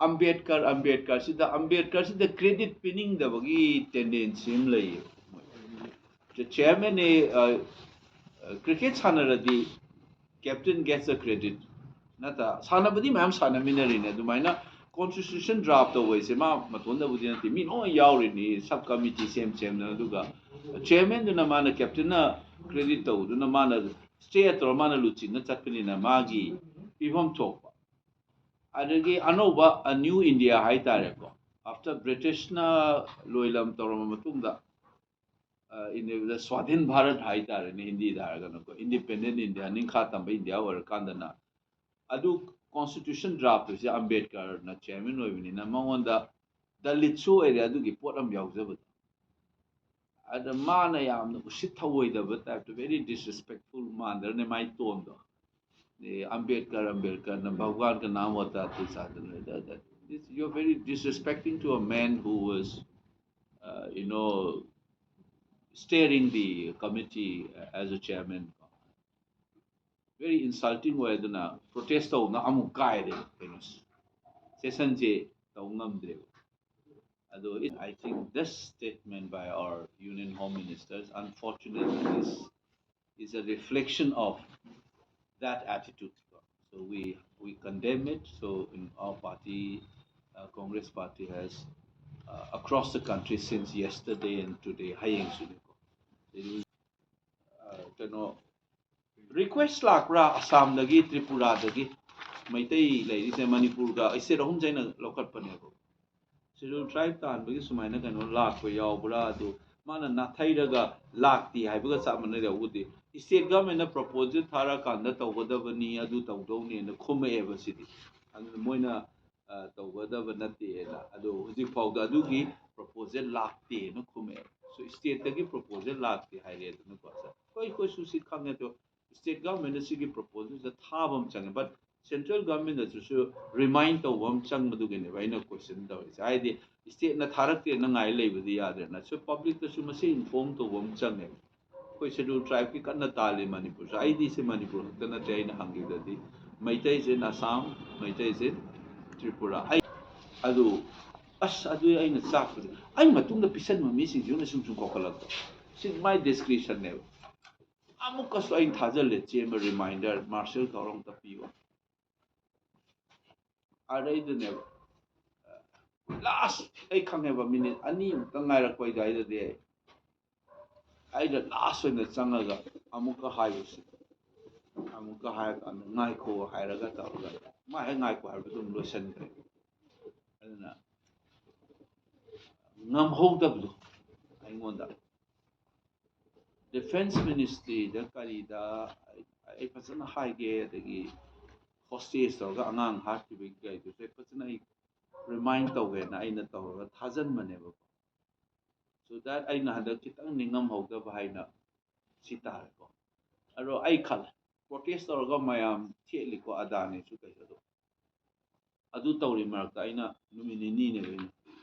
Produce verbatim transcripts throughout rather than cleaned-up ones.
Ambedkar ꯑꯝꯕꯦꯗꯀꯔꯁꯤꯗ ꯑꯝꯕꯦꯗꯀꯔꯁꯤꯗ credit ꯄꯤꯅꯤꯡꯗꯕꯒꯤ tendency ꯑꯃ ꯂꯩꯌꯦꯕ꯫ ꯆꯤꯌꯔꯃꯦꯟꯅꯦ꯫ Cricket ꯁꯥꯟꯅꯔꯗꯤ captain gets the credit ꯅꯠꯇ꯭ꯔꯥ? ꯁꯥꯟꯅꯕꯗꯤ ꯃꯌꯥꯝ ꯁꯥꯟꯅꯃꯤꯟꯅꯔꯤꯅꯦ꯫ ꯑꯗꯨꯃꯥꯏꯅ ꯀꯣꯟꯁꯇꯤꯇ꯭ꯌꯨꯁꯟ ꯗ꯭ꯔꯥꯐ ꯇꯧꯕ ꯍꯥꯏꯁꯦ ꯃꯥ ꯃꯇꯣꯟꯗꯕꯨꯗꯤ ꯅꯠꯇꯦ, ꯃꯤ ꯂꯣꯏ ꯌꯥꯎꯔꯤꯅꯤ, ꯁꯕ ꯀꯃꯤꯇꯤ ꯁꯦꯝ ꯁꯦꯝꯗꯅ꯫ ꯑꯗꯨꯒ ꯆꯤꯌꯔꯃꯦꯟꯗꯨꯅ ꯃꯥꯅ ꯀꯦꯞꯇꯦꯟꯅ ꯀ꯭ꯔꯦꯗꯤꯠ ꯇꯧꯗꯨꯅ ꯃꯥꯅ ꯁ꯭ꯇꯦ ꯇꯧꯔ ꯃꯥꯅ ꯂꯨꯆꯤꯡꯅ ꯆꯠꯄꯅꯤꯅ ꯃꯥꯒꯤ ꯄꯤꯐꯝ ꯊꯣꯛꯄ꯫ ꯑꯗꯒꯤ ꯑꯅꯧꯕ ꯅ꯭ꯌꯨ ꯏꯟꯗꯤꯌꯥ ꯍꯥꯏꯇꯥꯔꯦꯀꯣ, ꯑꯥꯐꯇꯔ ꯕ꯭ꯔꯤꯇꯤꯁꯅ ꯂꯣꯏꯂꯝ ꯇꯧꯔꯕ ꯃꯇꯨꯡꯗ ꯏꯟꯗꯤꯌꯥꯗ ꯁ꯭ꯋꯥꯙꯤꯟ ꯚꯥꯔꯠ ꯍꯥꯏꯇꯥꯔꯦꯅꯦ, ꯍꯤꯟꯗꯤꯗ ꯍꯥꯏꯔꯒꯅꯀꯣ, ꯏꯟꯗꯤꯄꯦꯟꯗꯦꯟ ꯏꯟꯗꯤꯌꯥ, ꯅꯤꯡꯈꯥ ꯇꯝꯕ ꯏꯟꯗꯤꯌꯥ ꯑꯣꯏꯔꯀꯥꯟꯗꯅ ꯑꯗꯨ ꯀꯣꯟꯁꯇꯤꯇ꯭ꯌꯨꯁꯟ ꯗ꯭ꯔꯥꯐꯇꯨꯁꯦ ꯑꯝꯕꯦꯗꯀꯔꯅ ꯆꯤꯌꯔꯃꯦꯟ ꯑꯣꯏꯕꯅꯤꯅ ꯃꯉꯣꯟꯗ ꯗꯂꯤꯠꯁꯨ ꯑꯣꯏꯔꯦ ꯑꯗꯨꯒꯤ ꯄꯣꯠ ꯑꯃ ꯌꯥꯎꯖꯕꯗꯣ꯫ ꯑꯗ ꯃꯥꯅ ꯌꯥꯝꯅ ꯎꯁꯤꯠ ꯊꯧꯑꯣꯏꯗꯕ ꯇꯥꯏꯞꯇ, ꯚꯦꯔꯤ ꯗꯤꯁꯔꯦꯁꯄꯦꯛꯐꯨꯜ ꯃꯥꯟꯗ꯭ꯔꯅꯦ ꯃꯥꯏ ꯇꯣꯟꯗꯣ꯫ ꯑꯝꯕꯦꯗꯀꯔ ꯑꯝꯕꯦꯗꯀꯔꯅ ꯚꯒꯋꯥꯟꯒ ꯅꯥꯝ ꯋꯥꯇꯥ ꯇꯨ ꯆꯥꯗꯅ꯫ You're very disrespecting to a man who was, uh, you know, steering the committee as a chairman. Very insulting ꯑꯣꯏ꯫ ꯑꯗꯨꯅ ꯄ꯭ꯔꯣꯇꯦꯁ ꯇꯧꯅ ꯑꯃꯨꯛ ꯀꯥꯏꯔꯦ ꯀꯩꯅꯣ, ꯁꯦꯁꯟꯁꯦ ꯇꯧ ꯉꯝꯗ꯭ꯔꯦꯕ꯫ ꯑꯗꯣ I think this statement by our Union Home Ministers, unfortunately, is, is a reflection of that attitude. So we, we condemn it. So in our party, uh, Congress Party has, uh, across the country since yesterday and today, ꯍꯌꯦꯡꯁꯨꯅꯤꯀꯣ, ꯀꯩꯅꯣ request ꯂꯥꯛꯄ꯭ꯔꯥ ꯑꯁꯥꯝꯗꯒꯤ, ꯇ꯭ꯔꯤꯄꯨꯔꯥꯗꯒꯤ? ꯃꯩꯇꯩ ꯂꯩꯔꯤꯁꯦ ꯃꯅꯤꯄꯨꯔꯒ state ꯑꯍꯨꯝꯁꯦ ꯑꯩꯅ ꯂꯧꯈꯠꯄꯅꯦꯕ꯫ Schedule ꯇ꯭ꯔꯥꯏꯕ ꯇꯥꯟꯕꯒꯤ ꯁꯨꯃꯥꯏꯅ ꯀꯩꯅꯣ ꯂꯥꯛꯄ ꯌꯥꯎꯕ꯭ꯔꯥ? ꯑꯗꯨ ꯃꯥꯅ ꯅꯥꯊꯩꯔꯒ ꯂꯥꯛꯇꯦ ꯍꯥꯏꯕꯒ ꯆꯞ ꯃꯥꯟꯅꯔꯦ꯫ ꯑꯗꯨꯕꯨꯗꯤ ꯁ꯭ꯇꯦꯠ ꯒꯚꯔꯟꯃꯦꯟꯠꯅ ꯄ꯭ꯔꯣꯄꯣꯖꯦꯜ ꯊꯥꯔꯛꯑꯀꯥꯟꯗ ꯇꯧꯒꯗꯕꯅꯤ, ꯑꯗꯨ ꯇꯧꯗꯧꯅꯦꯅ ꯈꯨꯝꯃꯛꯑꯦꯕ꯫ ꯁꯤꯗꯤ ꯑꯗꯨꯅ ꯃꯣꯏꯅ ꯇꯧꯒꯗꯕ ꯅꯠꯇꯦꯅ꯫ ꯑꯗꯣ ꯍꯧꯖꯤꯛ ꯐꯥꯎꯗ ꯑꯗꯨꯒꯤ ꯄ꯭ꯔꯣꯄꯣꯖꯦꯜ ꯂꯥꯛꯇꯦꯅ ꯈꯨꯝꯃꯛꯑꯦ꯫ ꯁꯣ ꯁ꯭ꯇꯦꯠꯇꯒꯤ ꯄ꯭ꯔꯣꯄꯣꯖꯦꯜ ꯂꯥꯛꯇꯦ ꯍꯥꯏꯔꯦꯗꯅꯀꯣ꯫ ꯁꯥꯔ, ꯑꯩꯈꯣꯏ, ꯑꯩꯈꯣꯏꯁꯨ ꯁꯤ ꯈꯪꯉꯦ꯫ ꯑꯗꯣ ꯁ꯭ꯇꯦꯠ ꯒꯚꯔꯟꯃꯦꯟꯠꯅ ꯁꯤꯒꯤ ꯄ꯭ꯔꯣꯄꯣꯖꯦꯜꯁꯦ ꯊꯥꯕ ꯑꯃ ꯆꯪꯉꯦ, ꯕꯠ ꯁꯦꯟꯇ꯭ꯔꯦꯜ ꯒꯚꯔꯟꯃꯦꯟꯠꯅꯁꯨ ꯔꯤꯃꯥꯏꯟ ꯇꯧꯕ ꯑꯃ ꯆꯪꯕꯗꯨꯒꯤꯅꯦꯕ ꯑꯩꯅ ꯀꯣꯏꯁꯟ ꯇꯧꯔꯤꯁꯦ꯫ ꯍꯥꯏꯗꯤ ꯁ꯭ꯇꯦꯠꯅ ꯊꯥꯔꯛꯇꯦꯅ ꯉꯥꯏ ꯂꯩꯕꯗꯤ ꯌꯥꯗ꯭ꯔꯦꯅ꯫ ꯁꯣ ꯄꯕ꯭ꯂꯤꯛꯇꯁꯨ ꯃꯁꯤ ꯏꯟꯐꯣꯔꯝ ꯇꯧꯕ ꯑꯃ ꯆꯪꯉꯦ꯫ ꯑꯩꯈꯣꯏ ꯁꯦꯗ꯭ꯌꯨꯜ ꯇ꯭ꯔꯥꯏꯕꯀꯤ ꯀꯟꯅ ꯇꯥꯜꯂꯤ ꯃꯅꯤꯄꯨꯔꯁꯦ꯫ ꯑꯩꯗꯤ ꯁꯤ ꯃꯅꯤꯄꯨꯔ ꯈꯛꯇ ꯅꯠꯇꯦ ꯑꯩꯅ ꯍꯪꯈꯤꯕꯗꯗꯤ, ꯃꯩꯇꯩꯁꯦ ꯑꯁꯥꯝ, ꯃꯩꯇꯩꯁꯦ ꯇ꯭ꯔꯤꯄꯨꯔꯥ꯫ ꯑꯩ ꯑꯗꯨ ꯑꯁ ꯑꯗꯨ ꯑꯩꯅ ꯆꯥꯛꯄꯗꯤ ꯑꯩ ꯃꯇꯨꯡꯗ ꯄꯤꯁꯟꯕ ꯃꯤꯁꯤꯡꯁꯤꯅ ꯁꯨꯝ ꯁꯨꯝ ꯀꯧꯈꯠꯂꯛꯄ꯫ ꯁꯤ ꯃꯥꯏ ꯗꯤꯁꯀ꯭ꯔꯤꯞꯁꯟꯅꯦꯕ꯫ ꯑꯃꯨꯛꯀꯁꯨ ꯑꯩꯅ ꯊꯥꯖꯤꯜꯂꯦ ꯆꯦꯟꯕ ꯔꯤꯃꯥꯏꯟꯗꯔ ꯃꯥꯔꯁꯦꯜ ꯊꯧꯔꯝ ꯇꯞꯄꯤꯌꯨ꯫ ꯑꯗꯩꯗꯨꯅꯦꯕ ꯂꯥꯁ ꯑꯩ ꯈꯪꯉꯦꯕ ꯃꯤꯅꯤꯠ ꯑꯅꯤꯃꯨꯛꯇ ꯉꯥꯏꯔꯛꯄ ꯑꯗꯨꯋꯥꯏꯗꯗꯤ ꯑꯩ ꯑꯩꯅ ꯂꯥꯁ ꯑꯣꯏꯅ ꯆꯪꯉꯒ ꯑꯃꯨꯛꯀ ꯍꯥꯏꯕꯁꯤ ꯑꯃꯨꯛꯀ ꯍꯥꯏꯔꯀꯥꯟꯗ ꯉꯥꯏꯈꯣ ꯍꯥꯏꯔꯒ ꯇꯧꯔꯒ ꯃꯥ ꯍꯦꯛ ꯉꯥꯏꯈꯣ ꯍꯥꯏꯕꯗ ꯑꯗꯨꯝ ꯂꯣꯏꯁꯤꯟꯈ꯭ꯔꯦ꯫ ꯑꯗꯨꯅ ꯉꯝꯍꯧꯗꯕꯗꯣ ꯑꯩꯉꯣꯟꯗ ꯗꯤꯐꯦꯟꯁ ꯃꯤꯅꯤꯁꯇ꯭ꯔꯤꯗ ꯀꯔꯤꯗ ꯑꯩ ꯐꯖꯅ ꯍꯥꯏꯒꯦ, ꯑꯗꯒꯤ ꯍꯣꯁꯇꯦꯖ ꯇꯧꯔꯒ ꯑꯉꯥꯡ ꯍꯥꯠꯈꯤꯕꯒꯤ ꯀꯩꯗꯨꯁꯨ ꯑꯩ ꯐꯖꯅ ꯑꯩ ꯔꯤꯃꯥꯏꯟ ꯇꯧꯒꯦꯅ ꯑꯩꯅ ꯇꯧꯔꯒ ꯊꯥꯖꯤꯟꯕꯅꯦꯕꯀꯣ꯫ ꯁꯣ ꯗꯦꯠ ꯑꯩꯅ ꯍꯟꯗꯛ ꯈꯤꯇꯪ ꯅꯤꯡꯉꯝꯍꯧꯗꯕ ꯍꯥꯏꯅ ꯁꯤ ꯇꯥꯔꯦꯀꯣ꯫ ꯑꯗꯣ ꯑꯩ ꯈꯜꯂꯦ ꯄ꯭ꯔꯣꯇꯦꯁ ꯇꯧꯔꯒ ꯃꯌꯥꯝ ꯊꯦꯠꯂꯤꯀꯣ ꯑꯗꯥꯅꯤꯁꯨ ꯀꯩꯁꯨ ꯑꯗꯨ ꯑꯗꯨ ꯇꯧꯔꯤ ꯃꯔꯛꯇ ꯑꯩꯅ ꯅꯨꯃꯤꯠ ꯅꯤꯅꯤꯅꯦꯕ ꯑꯩꯅ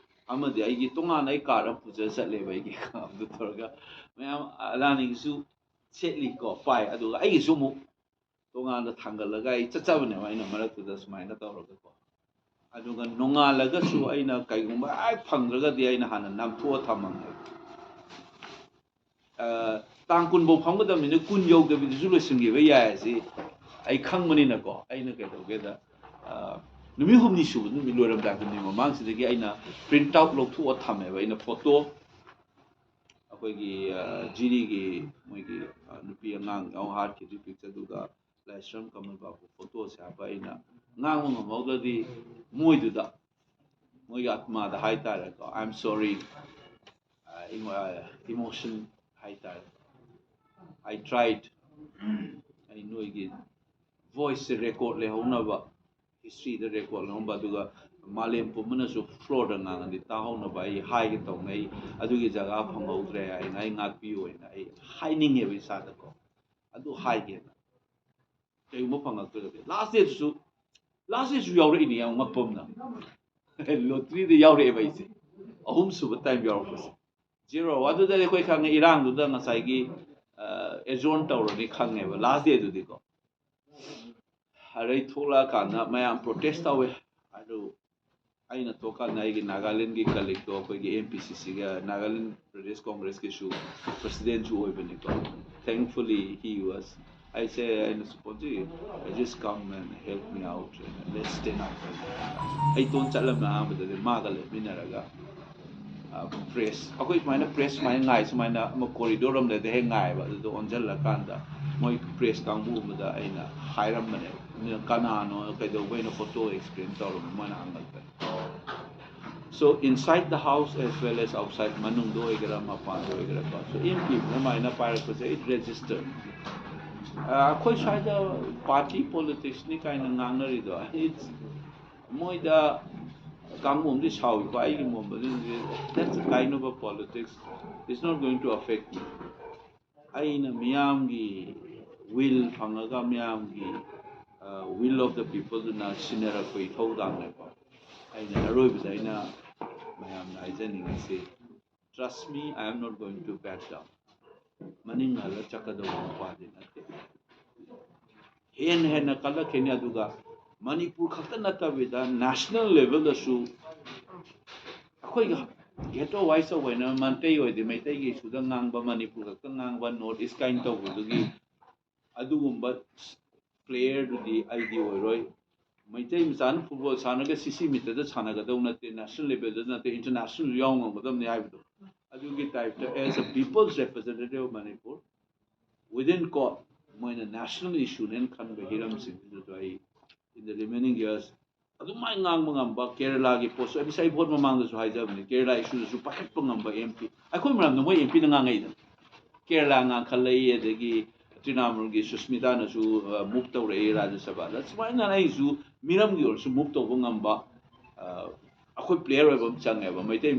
ꯑꯃꯗꯤ ꯑꯩꯒꯤ ꯇꯣꯉꯥꯟꯅ ꯑꯩ ꯀꯥꯔꯠ ꯑꯃ ꯄꯨꯖꯔ ꯆꯠꯂꯦꯕ ꯑꯩꯒꯤ ꯑꯗꯨ ꯇꯧꯔꯒ ꯃꯌꯥꯝ ꯑꯗꯥꯅꯤꯒꯤꯁꯨ ꯁꯦꯠꯂꯤꯀꯣ ꯄꯥꯏ ꯑꯗꯨꯒ ꯑꯩꯒꯤꯁꯨ ꯑꯃꯨꯛ ꯇꯣꯉꯥꯟꯅ ꯊꯥꯡꯒꯠꯂꯒ ꯑꯩ ꯆꯠꯆꯕꯅꯦꯕ ꯑꯩꯅ ꯃꯔꯛꯇꯨꯗ ꯁꯨꯃꯥꯏꯅ ꯇꯧꯔꯒꯀꯣ꯫ ꯑꯗꯨꯒ ꯅꯣꯡꯉꯥꯜꯂꯒꯁꯨ ꯑꯩꯅ ꯀꯩꯒꯨꯝꯕ ꯍꯦꯛ ꯐꯪꯗ꯭ꯔꯒꯗꯤ ꯑꯩꯅ ꯍꯥꯟꯅ ꯅꯝꯊꯣꯛꯑ ꯊꯝꯃꯝꯃꯦꯕ꯫ ꯇꯥꯡ ꯀꯨꯟꯐꯧ ꯐꯝꯒꯗꯕꯅꯤꯅ ꯀꯨꯟ ꯌꯧꯗꯕꯤꯗꯁꯨ ꯂꯣꯏꯁꯤꯟꯈꯤꯕ ꯌꯥꯏ ꯍꯥꯏꯁꯤ ꯑꯩ ꯈꯪꯕꯅꯤꯅꯀꯣ꯫ ꯑꯩꯅ ꯀꯩꯗꯧꯒꯦꯗ ꯅꯨꯃꯤꯠ ꯍꯨꯝꯅꯤ ꯁꯨꯕ ꯅꯨꯃꯤꯠ ꯂꯣꯏꯔꯝꯗꯥꯏ ꯅꯨꯃꯤꯠ ꯃꯃꯥꯡꯁꯤꯗꯒꯤ ꯑꯩꯅ ꯄ꯭ꯔꯤꯟꯠ ꯑꯥꯎꯠ ꯂꯧꯊꯣꯛꯑ ꯊꯝꯃꯦꯕ ꯑꯩꯅ ꯐꯣꯇꯣ ꯑꯩꯈꯣꯏꯒꯤ ꯖꯤꯔꯤꯒꯤ ꯃꯣꯏꯒꯤ ꯅꯨꯄꯤ ꯑꯉꯥꯡ ꯌꯥꯎ ꯍꯥꯠꯈꯤꯕꯒꯤ ꯄꯤꯛꯆꯔꯗꯨꯒ ꯂꯥꯏꯁ꯭ꯔꯝ ꯀꯃꯜ ꯕꯥꯕꯨ ꯐꯣꯇꯣꯁꯦ ꯍꯥꯞꯄ ꯑꯩꯅ ꯉꯥꯡꯕ ꯉꯝꯍꯧꯗ꯭ꯔꯗꯤ ꯃꯣꯏꯗꯨꯗ ꯃꯣꯏꯒꯤ ꯑꯥꯠꯃꯥꯗ ꯍꯥꯏꯇꯥꯔꯦꯀꯣ, I am sorry, emotion ꯍꯥꯏꯇꯥꯔꯦ, I tried, ꯑꯩ ꯅꯣꯏꯒꯤ ꯚꯣꯏꯁꯁꯦ ꯔꯦꯀꯣꯔꯠ ꯂꯩꯍꯧꯅꯕ, ꯍꯤꯁꯇ꯭ꯔꯤꯗ ꯔꯦꯀꯣꯔꯠ ꯂꯩꯍꯧꯅꯕ, ꯑꯗꯨꯒ ꯃꯥꯂꯦꯝ ꯄꯨꯝꯕꯅꯁꯨ ꯐ꯭ꯂꯣꯔꯗ ꯉꯥꯡꯉꯗꯤ ꯇꯥꯍꯧꯅꯕ ꯑꯩ ꯍꯥꯏꯒꯦ ꯇꯧꯅ ꯑꯩ ꯑꯗꯨꯒꯤ ꯖꯒꯥ ꯐꯪꯍꯧꯗ꯭ꯔꯦ ꯍꯥꯏꯅ ꯑꯩ ꯉꯥꯛꯄꯤꯌꯨ ꯍꯥꯏꯅ ꯑꯩ ꯍꯥꯏꯅꯤꯡꯉꯦꯕ ꯏꯁꯥꯗꯀꯣ꯫ ꯑꯗꯨ ꯍꯥꯏꯒꯦꯅ ꯀꯩꯒꯨꯝꯕ ꯐꯪꯉꯛꯇ꯭ꯔꯒꯗꯤ ꯂꯥꯁ ꯗꯦꯗꯨꯁꯨ ꯂꯥꯁ ꯗꯦꯁꯨ ꯌꯥꯎꯔꯛꯏꯅꯦ ꯌꯥꯝ ꯉꯛꯄ ꯑꯃꯅ꯫ ꯂꯣꯇ꯭ꯔꯤꯗ ꯌꯥꯎꯔꯛꯑꯦꯕ ꯑꯩꯁꯦ ꯑꯍꯨꯝ ꯁꯨꯕ ꯇꯥꯏꯝ ꯌꯥꯎꯔꯛꯄꯁꯦ꯫ ꯖꯤꯔꯣ ꯑꯗꯨꯗꯗꯤ ꯑꯩꯈꯣꯏ ꯈꯪꯉꯦ ꯏꯔꯥꯡꯗꯨꯗ ꯉꯁꯥꯏꯒꯤ ꯑꯦꯖꯣꯔꯟ ꯇꯧꯔꯅꯤ ꯈꯪꯉꯦꯕ ꯂꯥꯁ ꯗꯦꯗꯨꯗꯤꯀꯣ꯫ ꯑꯗꯩ ꯊꯣꯛꯂꯛꯑꯀꯥꯟꯗ ꯃꯌꯥꯝ ꯄ꯭ꯔꯣꯇꯦꯁ ꯇꯧꯋꯦ꯫ ꯑꯗꯨ ꯑꯩꯅ ꯊꯣꯛꯀꯥꯟꯗ ꯑꯩꯒꯤ ꯅꯥꯒꯥꯂꯦꯟꯒꯤ ꯀꯂꯤꯛꯇꯣ ꯑꯩꯈꯣꯏꯒꯤ ꯑꯦꯝ ꯄꯤ ꯁꯤ ꯁꯤꯒ Nagaland Pradesh ꯀꯣꯡꯒ꯭ꯔꯦꯁꯀꯤꯁꯨ ꯄ꯭ꯔꯁꯤꯗꯦꯟꯁꯨ ꯑꯣꯏꯕꯅꯤꯀꯣ꯫ Thankfully he was, ꯑꯩꯁꯦ ꯑꯩꯅ ꯁꯨꯄꯣꯟꯁꯤ, "Just come and help me out, let's stand up." ꯑꯩ ꯇꯣꯟ ꯆꯠꯂꯝꯃꯦ ꯑꯍꯥꯟꯕꯗꯗꯤ ꯃꯥꯒ ꯂꯦꯞꯃꯤꯟꯅꯔꯒ ꯄ꯭ꯔꯦꯁ ꯑꯩꯈꯣꯏ ꯁꯨꯃꯥꯏꯅ ꯄ꯭ꯔꯦꯁ ꯁꯨꯃꯥꯏꯅ ꯉꯥꯏ ꯁꯨꯃꯥꯏꯅ ꯑꯃ ꯀꯣꯔꯤꯗꯣꯔ ꯑꯃꯗ ꯍꯦꯛ ꯉꯥꯏꯑꯕ꯫ ꯑꯗꯨꯗ ꯑꯣꯟꯁꯤꯜꯂꯀꯥꯟꯗ ꯃꯣꯏ ꯄ꯭ꯔꯦꯁ ꯀꯥꯡꯕꯨ ꯑꯃꯗ ꯑꯩꯅ ꯍꯥꯏꯔꯝꯕꯅꯦ, "ꯀꯅꯥꯅꯣ, ꯀꯩꯗꯧꯕꯩꯅꯣ ꯐꯣꯇꯣ ꯑꯦꯛꯁꯄ꯭ꯂꯦꯟ ꯇꯧꯔꯝꯃꯤ?" ꯃꯣꯏꯅ ꯍꯪꯉꯛꯄꯅꯦ꯫ So inside the house as well as outside, ꯃꯅꯨꯡꯗ ꯑꯣꯏꯒꯦꯔꯥ ꯃꯄꯥꯟꯗ ꯑꯣꯏꯒꯦꯔꯥꯀꯣ, so ꯑꯦꯝ ꯄꯤ ꯑꯃꯅ ꯑꯗꯨꯃꯥꯏꯅ ꯄꯥꯏꯔꯛꯄꯁꯦ, it register. ꯑꯩꯈꯣꯏ ꯁ꯭ꯋꯥꯏꯗ ꯄꯥꯔꯇꯤ ꯄꯣꯂꯤꯇꯤꯛꯁꯅꯤ ꯀꯥꯏꯅ ꯉꯥꯡꯅꯔꯤꯗꯣ, it's, ꯃꯣꯏꯗ ꯀꯥꯡꯕꯨ ꯑꯃꯗꯤ ꯁꯥꯎꯏꯀꯣ, ꯑꯩꯒꯤ ꯃꯣꯝꯕꯗꯨꯗꯤ, "That's a kind of a politics, it's not going to affect me." ꯑꯩꯅ ꯃꯤꯌꯥꯝꯒꯤ ꯋꯤꯜ ꯐꯪꯉꯒ ꯃꯤꯌꯥꯝꯒꯤ ꯋꯤꯜ ꯑꯣꯐ ꯗ ꯄꯤꯄꯜꯗꯨꯅ ꯁꯤꯟꯅꯔꯛꯄ ꯏꯊꯧꯗꯥꯡꯅꯦꯀꯣ꯫ ꯑꯩꯅ ꯑꯔꯣꯏꯕꯗ ꯑꯩꯅ ꯃꯌꯥꯝꯗ ꯍꯥꯏꯖꯅꯤꯡꯉꯤꯁꯤ, "Trust me, I am not going to back down." ꯃꯅꯤꯡ ꯍꯜꯂ ꯆꯠꯀꯗꯧꯕ ꯅꯨꯄꯥꯗꯤ ꯅꯠꯇꯦ꯫ ꯍꯦꯟꯅ ꯍꯦꯟꯅ ꯀꯜꯂꯛꯈꯤꯅꯤ꯫ ꯑꯗꯨꯒ ꯃꯅꯤꯄꯨꯔ ꯈꯛꯇ ꯅꯠꯇꯕꯤꯗ ꯅꯦꯁꯅꯦꯜ ꯂꯦꯚꯦꯜꯗꯁꯨ ꯑꯩꯈꯣꯏꯒꯤ ꯒꯦꯇꯣ ꯋꯥꯏꯁ ꯇꯧꯕ ꯍꯥꯏꯅ ꯃꯩꯇꯩ ꯑꯣꯏꯗꯤ ꯃꯩꯇꯩꯒꯤ ꯏꯁꯨꯗ ꯉꯥꯡꯕ, ꯃꯅꯤꯄꯨꯔ ꯈꯛꯇ ꯉꯥꯡꯕ, ꯅꯣꯔꯠ ꯏꯁ ꯀꯥꯏꯅ ꯇꯧꯕꯗꯨꯒꯤ ꯑꯗꯨꯒꯨꯝꯕ ꯄ꯭ꯂꯦꯌꯔꯗꯨꯗꯤ ꯑꯩꯗꯤ ꯑꯣꯏꯔꯣꯏ꯫ ꯃꯩꯇꯩ ꯃꯆꯥꯅ ꯐꯨꯠꯕꯣꯜ ꯁꯥꯟꯅꯔꯒ ꯁꯤ ꯁꯤ ꯃꯤꯠꯇꯗ ꯁꯥꯟꯅꯒꯗꯧ ꯅꯠꯇꯦ, ꯅꯦꯁꯅꯦꯜ ꯂꯦꯚꯦꯜꯗ ꯅꯠꯇꯦ, ꯏꯟꯇꯔꯅꯦꯁꯅꯦꯜꯁꯨ ꯌꯥꯎ ꯉꯝꯒꯗꯕꯅꯤ ꯍꯥꯏꯕꯗꯣ꯫ ꯑꯗꯨꯒꯤ ꯇꯥꯏꯞꯇ, as a people's representative of Manipur, within court, ꯃꯣꯏꯅ ꯅꯦꯁꯅꯦꯜ ꯏꯁꯨꯅꯦꯅ ꯈꯟꯕ ꯍꯤꯔꯝꯁꯤꯡꯗꯨꯗ ꯑꯩ, in the remaining years, ꯑꯗꯨꯃꯥꯏꯅ ꯉꯥꯡꯕ ꯉꯝꯕ, ꯀꯦꯔꯂꯥꯒꯤ ꯄꯣꯠꯁꯨ, ꯑꯩ ꯉꯁꯥꯏ ꯚꯣꯠ ꯃꯃꯥꯡꯗꯁꯨ ꯍꯥꯏꯖꯕꯅꯤ, ꯀꯦꯔꯂꯥ ꯏꯁꯨꯗꯁꯨ ꯄꯥꯏꯈꯠꯄ ꯉꯝꯕ ꯑꯦꯝ ꯄꯤ꯫ ꯑꯩꯈꯣꯏ ꯃꯔꯝꯗ ꯃꯣꯏ ꯑꯦꯝ ꯄꯤꯅ ꯉꯥꯡꯉꯛꯏꯗꯅ꯫ ꯀꯦꯔꯂꯥ ꯉꯥꯡꯈꯠꯂꯛꯏ, ꯑꯗꯒꯤ ꯇ꯭ꯔꯤꯅꯥꯃꯨꯜꯒꯤ ꯁꯨꯁꯃꯤꯇꯥꯅꯁꯨ ꯃꯨꯚ ꯇꯧꯔꯛꯏ ꯔꯥꯖ꯭ꯌ ꯁꯚꯥꯗ꯫ ꯁꯨꯃꯥꯏꯅ ꯑꯩꯁꯨ ꯃꯤꯔꯝꯒꯤ ꯑꯣꯏꯔꯁꯨ ꯃꯨꯚ ꯇꯧꯕ ꯉꯝꯕ, ꯑ, ꯑꯩꯈꯣꯏ ꯄ꯭ꯂꯦꯌꯔ ꯑꯣꯏꯕ ꯑꯃ ꯆꯪꯉꯦꯕ, ꯃꯩꯇꯩ